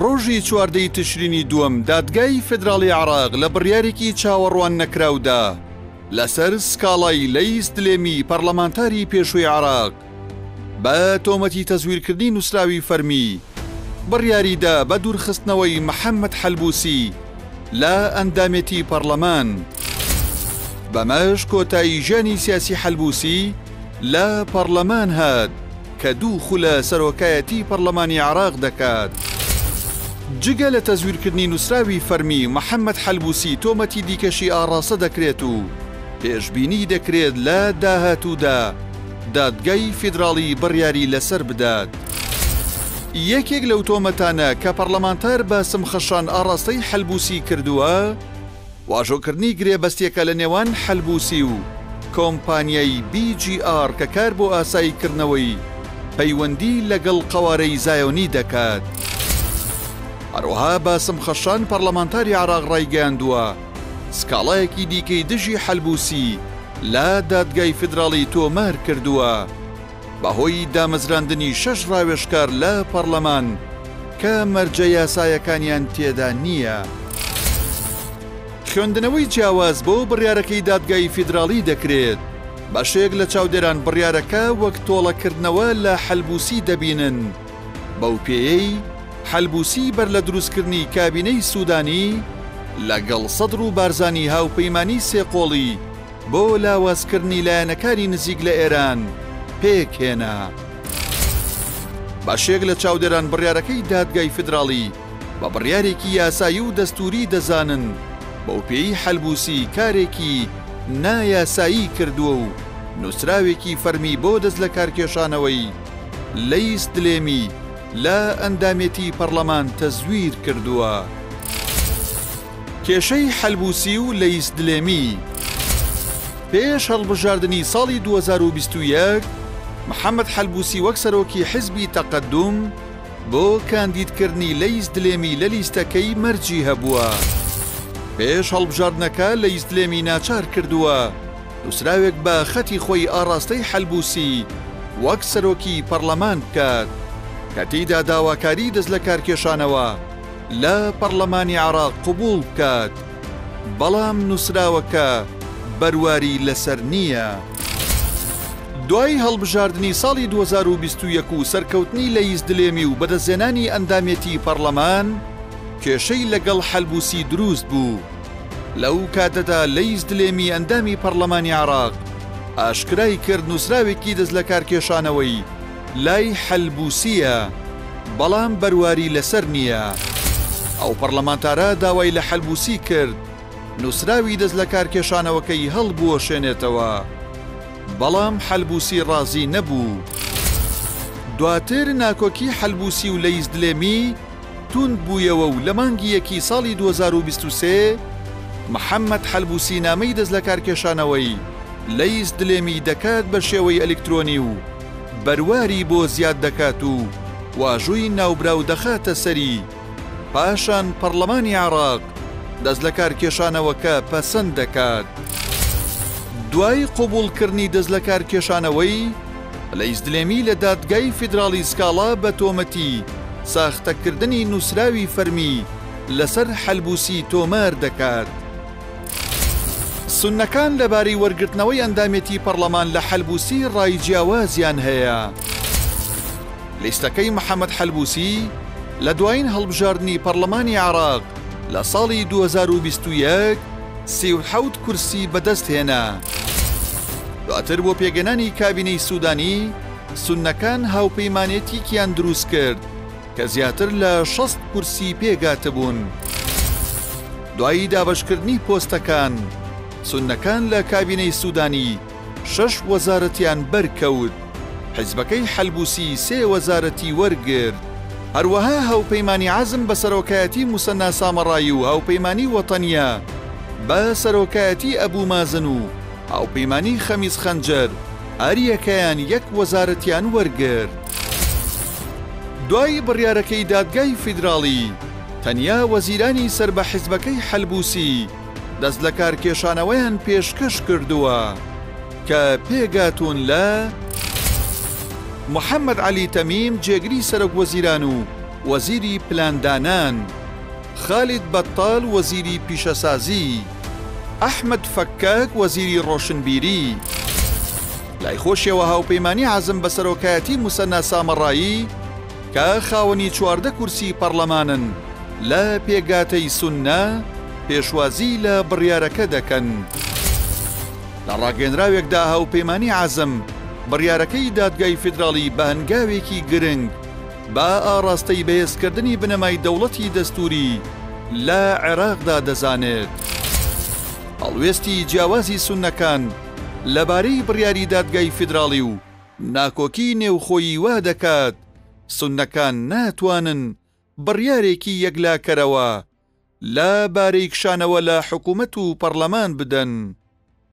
ڕۆژی چواردەی تشرینی دووەم دادگای فیدراڵی عێراق لە بڕیارێکی چاوەڕوان نەکراودا لەسەر سکاڵای لەیس دلێمی پەڕلەمانتاری پێشووی عێراق بە تۆمەتی تەزویرکردنی نووسراوی فەرمی بڕیاریدا بە دوورخستنەوەی محەممەد حەلبوسی لە ئەندامێتی پەڕلەمان. بەمەش کۆتایی ژیانی سیاسی حەلبوسی لە پەڕلەمان هات کە دوو خولە سەرۆکایەتی پەڕلەمانی عێراق دەکات. جگە لە تەزویرکردنی نووسراوی فەرمی، محەممەد حەلبوسی تۆمەتی دیکەشی ئاڕاستە دەکرێت و پێشبینی دەکرێت لە داهاتوودا دادگای فیدراڵی بڕیاری لەسەر بدات. یەکێک لەو تۆمەتانە کە پەڕلەمانتار باسم خەشان ئاڕاستەی حەلبوسی کردووە، واژۆکردنی گرێبەستێکە لە نێوان حەلبوسی و کۆمپانیای بی جی ئاڕ کە کار بۆ ئاساییکردنەوەی پەیوەندی لەگەڵ قەوارەی زایۆنی دەکات. هەروەها باسم خەشان پەڕلەمانتاری عێراق ڕایگەیاندووە، سکاڵایەکی دیکەی دژی حەلبوسی لە دادگای فیدراڵی تۆمار کردووە بەهۆی دامەزراندنی شەش ڕاوێژکار لە پەڕلەمان کە مەرجە یاسایەکانیان تێدا نییە. خوێندنەوەی جیاواز بۆ بڕیارەکەی دادگای فیدراڵی دەکرێت، بەشێک لە چاودێران بڕیارەکە وەک تۆڵەکردنەوە لە حەلبوسی دەبینن، بەو پێیەی حەلبوسی بەر لە دروستکردنی کابینەی سودانی لەگەڵ سەدر و بارزانی هاوپەیمانی سێقۆڵی بۆ لاوازکردنی لایەنەکانی نزیک لە ئێران پێکهێنا. بەشێک لە چاودێران بڕیارەکەی دادگای فیدراڵی بە بڕیارێکی یاسایی و دەستووری دەزانن، بەوپێیەی حەلبوسی کارێکی نایاسایی کردووە و نووسراوێکی فەرمی بۆ دەستلەکارکێشانەوەی لەیس دلێمی لە ئەندامێتی پەڕلەمان تەزویر کردووە. کێشەی حەلبوسی و لەیس دلێمی. پێش هەڵبژاردنی ساڵی 2021، محەمەد حەلبوسی وەک سەرۆکی حیزبی تەقەدوم بۆ کاندیدکردنی لەیس دلێمی لە لیستەکەی مەرجی هەبووە. پێش هەڵبژاردنەکە لەیس دلێمی ناچار کردووە نووسراوێک بە خەتی خۆی ئاڕاستەی حەلبوسی وەک سەرۆکی پەڕلەمان بکات کە تێیدا داواکاری دەستلەکارکێشانەوە لە پەڕلەمانی عێراق قبوڵ بکات، بەڵام نووسراوەکە بەرواری لەسەر نییە. دوای هەڵبژاردنی ساڵی 2021 و سەرکەوتنی لەیس دلێمی و بەدەستهێنانی ئەندامێتی پەڕلەمان، کێشەی لەگەڵ حەلبوسی دروست بوو. لەو کاتەدا لەیس دلێمی ئەندامی پەڕلەمانی عێراق ئاشکرای کرد نووسراوێکی دەستلەکارکێشانەوەی لای حەلبوسییە، بەڵام بەرواری لەسەر نییە. ئەو پەڕلەمانتارە داوای لە حەلبوسی کرد نووسراوی دەستلەکارکێشانەوەکەی هەڵبوەشێنێتەوە، بەڵام حەلبوسی ڕازی نەبوو. دواتر ناکۆکی حەلبوسی و لەیس دلێمی توند بوویەوە و لە مانگی یەکی ساڵی 2023 محەممەد حەلبوسی نامەی دەستلەکارکێشانەوەی لەیس دلێمی دەکات بە شێوەی ئەلیکترۆنی و بەرواری بۆ زیاد دەکات و واژۆی ناوبراو دەخاتە سەری، پاشان پەڕلەمانی عێراق دەستلەکارکێشانەوەکە پەسەند دەکات. دوای قبوڵکردنی دەستلەکارکێشانەوەی، لەیس دلێمی لە دادگای فیدراڵی سکاڵا بە تۆمەتی ساختەکردنی نووسراوی فەرمی لەسەر حەلبوسی تۆمار دەکات. سوننەکان لەبارەی وەرگرتنەوەی ئەندامێتی پەڕلەمان لە حەلبوسی ڕای جیاوازیان هەیە. لیستەکەی محەمەد حەلبوسی لە دوایین هەڵبژاردنی پەڕلەمانی عێراق لە ساڵی 2021 37 کورسی بەدەستهێنا. دواتر بۆ پێکهێنانی کابینەی سودانی، سوننەکان هاوپەیمانێتیکیان دروستکرد کە زیاتر لە 60 کورسی پێگاتبوون. دوای دابەشکردنی پۆستەکان، سوننەکان لە کابینەی سودانی شەش وەزارەتیان بەرکەوت، حیزبەکەی حەلبوسی سێ وەزارەتی وەرگرت. هەروەها هاوپەیمانی عەزم بە سەرۆکایەتی موسەننا سامەڕایی و هاوپەیمانی وەتەنیە بە سەرۆکایەتی ئەبو مازن و هاوپەیمانی خەمیس خەنجەر هەریەکەیان یەک وەزارەتیان وەرگرت. دوای بڕیارەکەی دادگای فیدراڵی، تەنیا وەزیرانی سەر بە حیزبەکەی حەلبوسی دەستلەکارکێشانەوەیان پێشکەش کردووە کە پێگاتوون لە، محەمەد عەلی تەمیم جێگری سەرۆک وەزیران و. وەزیری پلاندانان، خالید بەتال وەزیری پیشەسازی، ئەحمەد فەکاک وەزیری ڕۆشنبیری. لای خۆشیەوە هاوپەیمانی عەزم بە سەرۆکایەتی موسەننا سامەڕایی کە خاوەنی 14 کورسی پەڕلەمانن لە پێگاتەی سوننە پێشوازی لە بڕیارەکە دەکەن. لە ڕاگەیەنراوێکدا هاوپەیمانی عەزم بڕیارەکەی دادگای فیدراڵی بە هەنگاوێکی گرنگ بە ئاڕاستەی بەهێزکردنی بنەمای دەوڵەتی دەستووری لە عێراقدا دەزانێت. هەڵوێستی جیاوازی سوننەکان لەبارەی بڕیاری دادگای فیدراڵی و ناکۆکی نێوخۆیی وا دەکات سوننەکان ناتوانن بڕیارێکی یەکلاکەرەوە لە بارەی کشانەوە لە حکومەت و پەڕلەمان بدەن.